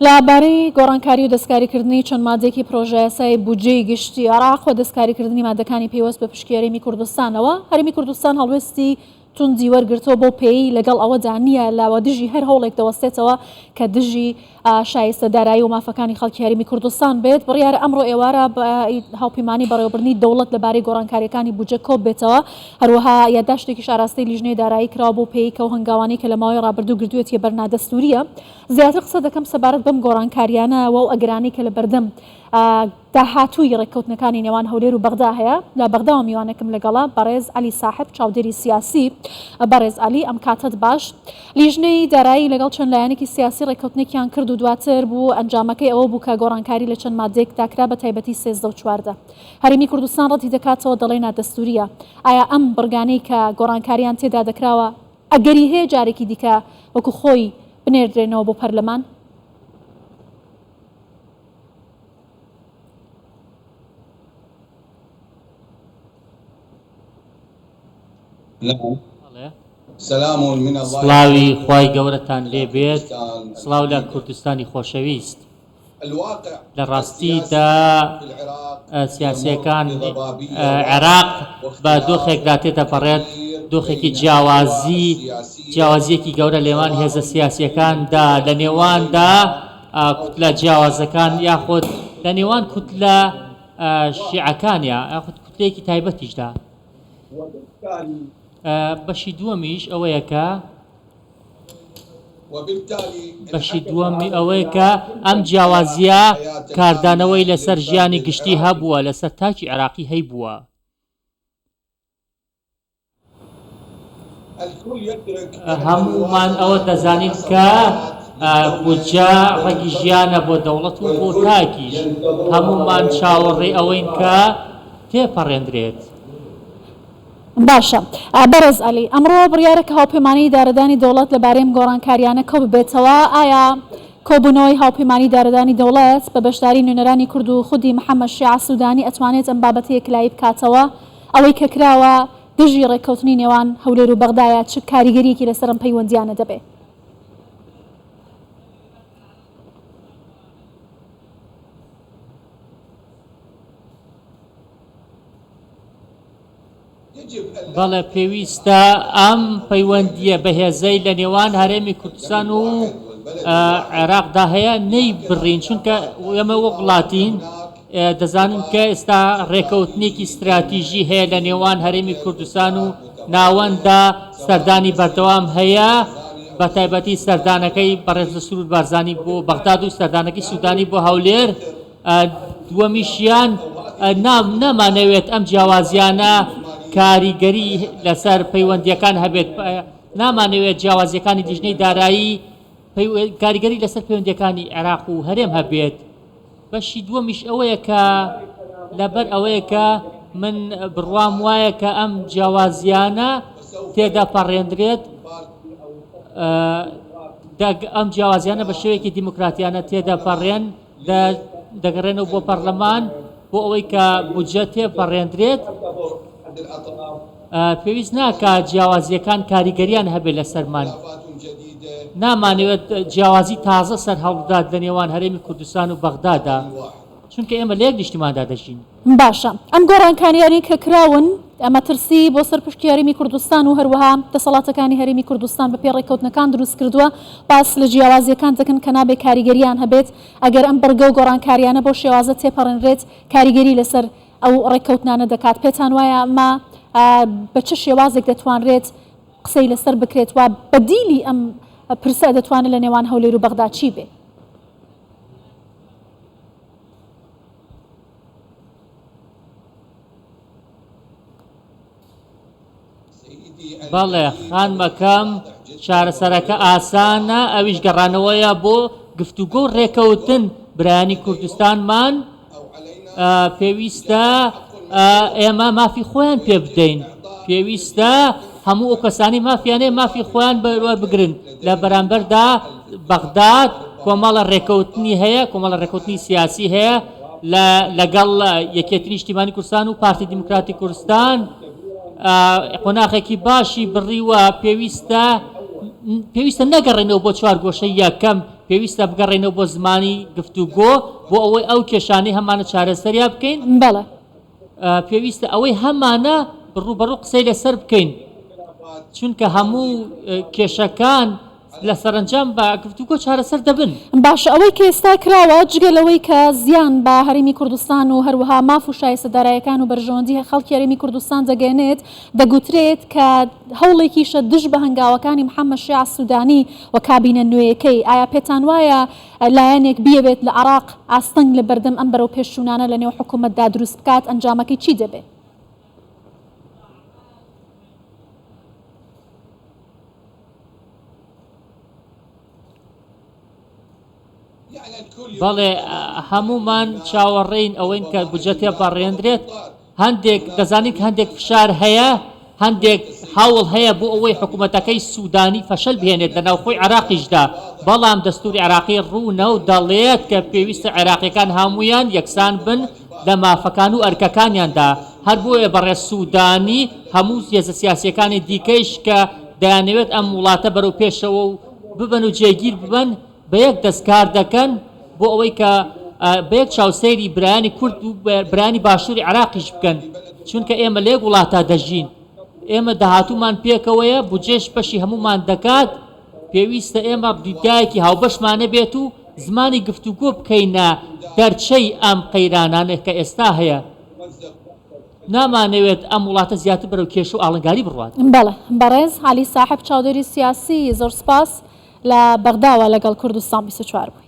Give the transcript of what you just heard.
لە بارەی گۆڕانکاری و دەستکاریکردنی چەند مادەیەکی پرۆژەیاسای بودجەی گشتی عێراق و دەستکاریکردنی مادەکانی پەیوەست بە پشکی هەرێمی کوردستانەوە، هەرێمی کوردستان هەڵوێستی توندی وەرگرتووە بەو پێیەی لەگەڵ ئەوەدا نییە لە و دژی هەر هەوڵێک دەوەستێتەوە کە دژی شایستە دارایی و مافەکانی خەڵکی هەرێمی کوردستان بێت. بڕیارە ئەمڕۆ ئێوارە هاوپەیمانی بەڕێوەبردنی دەوڵەت لەبارەی گۆڕانکارییەکانی بودجە کۆببێتەوە. هەروەها یادداشتێکیش ئاراستەی لیژنەی دارایی کراوە بەو پێیەی کە ئەو هەنگاوانەی کە لە ماوەی ڕابردوو گرتوویەتیە بەر نادەستوورییە. زیاتر قسە دەکەم سەبارەت بەم گۆڕانکارییانە و ئەو ئەگەرانەی کە لە بەردەم داهاتووی ڕێککەوتنەکانی نێوان هەولێر و بەغدا هەیە. لە بەغداوە میوانێکم لەگەڵە، بەڕێز عەلی ساحب، چاودێری سیاسی. بەڕێز عەلی، ئەم کاتەت باش. لیژنەی دارایی لەگەڵ چەند لایەنێکی سیاسی ڕێککەوتنێکیان کرد و دواتر بوو ئەنجامەکەی ئەوە بوو کە گۆڕانکاری لە چەند ماددەیەکدا کرا بە تایبەتی 13 و 14. هەرێمی کوردستان ڕەتی دەکاتەوە دەڵێ نادەستوورییە. ئایا ئەم بڕگانەی کە گۆڕانکارییان تێدا دەکراوە ئەگەری هەیە جارێکی دیکە وەکو خۆی بنێردرێنەوە بۆ پەرلەمان؟ سڵاوی خوای گەورەتان لێ بێت سڵاو لە کوردستانی خۆشەویست لە ڕاستیدا سیاسیەکان عێراق بە دۆخێکدا تێدەپەڕێت دۆخێکی جیاوازی جیاوازیەکی گەورە لێوان هێزە سیاسیەکاندا لە نێواندا کوتلە جیاوازەکان یاخود لە نێوان کوتلە شیعەکان یا یاخود کوتلەیەکی تایبەتیشدا. بەشی دووەمیش ئەوەیە کە بەشی دووەمی ئەوەیە کە ئەم جیاوازییە کاردانەوەی لەسەر ژیانی گشتی هەبووە، لەسەر تاکی عێراقی هەیبووە. هەموومان ئەوە دەزانین کە بودجە ڕەگی ژیانە بۆ دەوڵەت و بۆ تاکیش، هەموومان چاوەڕێی ئەوەین کە تێپەڕێندرێت. باشە بەڕێز عەلی، ئەمڕۆ بڕیارە کە هاوپەیمانیی ئیدارەدانی دەوڵەت لەبارەی ئەم گۆڕانکارییانە کۆببێتەوە، ئایا کۆبوونەوەی هاوپەیمانیی ئیدارەدانی دەوڵەت بە بەشداری نوێنەرانی کورد و خودی محەممەد شیاع سوودانی ئەتوانێت ئەم بابەتە یەکلایی بکاتەوە؟ ئەوەی کە کراوە دژی ڕێککەوتنی نێوان هەولێر و بەغدایە چ کاریگەریەکی لەسەر ئەم پەیوەندیانە دەبێ؟ بەڵێ پێویستە ئەم پەیوەندییە بەهێزەی لە نێوان هەرێمی کوردستان و عێراقدا هەیە نەیبڕین چونکە ئێمە وەک وڵاتین دەزانن کە ئێستا ڕێکەوتنێکی ستراتیژی هەیە لە نێوان هەرێمی کوردستان و ناوەنددا سەردانی بەردەوام هەیە بە تایبەتی سەردانەکەی بەڕێز سرود بارزانی بۆ بەغداد و سەردانەکەی سوودانی بۆ هەولێر دووەمیشیان نامانەوێت ئەم جیاوازیانە کاریگەری لەسەر پەیوەندیەکان هەبێت نامانەوێت جیاوازیەکانی لیژنەی دارایی کاریگەری لەسەر پەیوەندیەکانی عێراق و هەرێم هەبێت بەشی دووەمیش ئەوەیە کە لەبەر ئەوەیە کە من بڕوام وایە کە ئەم جیاوازیانە تێدەپەڕێندرێت ئەم جیاوازیانە بە شێوەیەکی دیموکراتیانە تێدەپەڕێن دەگەڕێنەوە بۆ پەرلەمان بۆ ئەوەی کە بودجە تێپەڕێندرێت پێویست ناکات جیاوازییەکان کاریگەریان هەبێت لەسەرمان. نامانەوێت جیاوازی تازە سەرهەڵبدات لە نێوان هەرێمی کوردستان و بەغدادا، چونکە ئێمە لە یەک نیشتیماندا دەژین. باشە ئەم گۆڕانکاریانەی کە کراون مەترسی بۆ سەر پشکی هەرێمی کوردستان و هەروەها دەسەڵاتەکانی هەرێمی کوردستان بەپێی ڕێککەوتنەکان دروست کردووە، باس لە جیاوازییەکان دەکەن کە نابێ کاریگەرییان هەبێت، ئەگەر ئەم بڕگە و گۆڕانکارییانە بەو شێوازە تێپەڕێنرێت کاریگەری لەسەر ئەو ڕێککەوتنانە دەکات، پێتان وایە ئەمە بە چ شێوازێک دەتوانرێت قسەی لەسەر بکرێت و بەدیلی ئەم پرسە دەتوانێت لە نێوان هەولێر و بەغدا چی بێ؟ بەڵێ خانمەکەم چارەسەرەکە ئاسانە ئەویش گەڕانەوەیە بۆ گفتوگۆ و ڕێکەوتن برایانی کوردستانمان پێویستە ئێمە مافی خۆیان پێ بدەین پێویستە هەموو ئەو کەسانی مافیانەیە مافی خۆیان بگرن لە بەرامبەردا بەغداد کۆمەڵە ڕێکەوتنی هەیە کۆمەڵە ڕێکەوتنی سیاسی هەیە لە لەگەڵ یەکێتی نیشتیمانی کوردستان و پارتی دیموکراتی کوردستان قۆناغێکی باشی بڕیوە پێویستە پێویستە نەگەڕێنەوە بۆ چوار گۆشەی یەکەم. پێویستە بگەڕێینەوە بۆ زمانی گفتوگۆ بۆ ئەوەی ئەو کێشانەی هەمانە چارەسەریان بکەین. بەڵێ. پێویستە ئەوەی هەمانە ڕووبەڕوو قسەی لەسەر بکەین، چونکە هەموو کێشەکان لە سەرەنجام بە گفتوگۆ چارەسەر دەبن. باشە ئەوەی کە ئێستا کراوە جگە لەوەی کە زیان بە هەرێمی کوردستان و هەروەها ماف و شایستە دارایەکان و بەرژەوەندی خەڵکی هەرێمی کوردستان دەگەیەنێت، دەگوترێت کە هەوڵێکیشە دژ بە هەنگاوەکانی محەممەد شیاع سوودانی و کابینە نوێیەکەی، ئایا پێتانوایە لایەنێک بیەوێت لە عێراق ئاستەنگ لە بەردەم ئەم بەرەوپێشچوونانە لە نێو حکوومەتدا دروست بکات ئەنجامەکەی چی دەبێت؟ بەڵێ هەموومان چاوەڕێین ئەوەین کە بودجە تێپەڕێندرێت، هەندێک دەزانین کە هەندێک فشار هەیە، هەندێک هەوڵ هەیە بۆ ئەوەی حکوومەتەکەی سوودانی فەشەل بهێنێت لە ناوخۆی عێراقیشدا، بەڵام دەستووری عێراقی ڕوونە و دەڵێت کە پێویستە عێراقییەکان هەموویان یەکسان بن لە مافەکان و ئەرکەکانیاندا، هەر بۆیە بەڕێز سوودانی هەموو هێزە سیاسییەکانی دیکەیش کە دەیانەوێت ئەم وڵاتە بەرەو پێشەوە و ببەن و جێگیر ببن، بە یەک دەست کار دەکەن بۆ ئەوەی کە بە یەک چاو سەیری برایانی کورد و برایانی باشووری عێراقیش بکەن، چونکە ئێمە لە یەک وڵاتا دەژین، ئێمە داهاتوومان پێکەوەیە، بودجەش بەشی هەموومان دەکات، پێویستە ئێمە دیدگایەکی هاوبەشمان هەبێت و زمانی گفتوگۆ بکەینە دەرچەی ئەم قەیرانانە کە ئێستا هەیە. نامانەوێت ئەم وڵاتە زیاتر بەرەو کێشە و ئاڵنگاری بڕوات. بەڵێ بەڕێز عەلی ساحێب چاودێری سیاسی زۆر سپاس لە بەغداوە لەگەڵ کوردستان 24 بووی.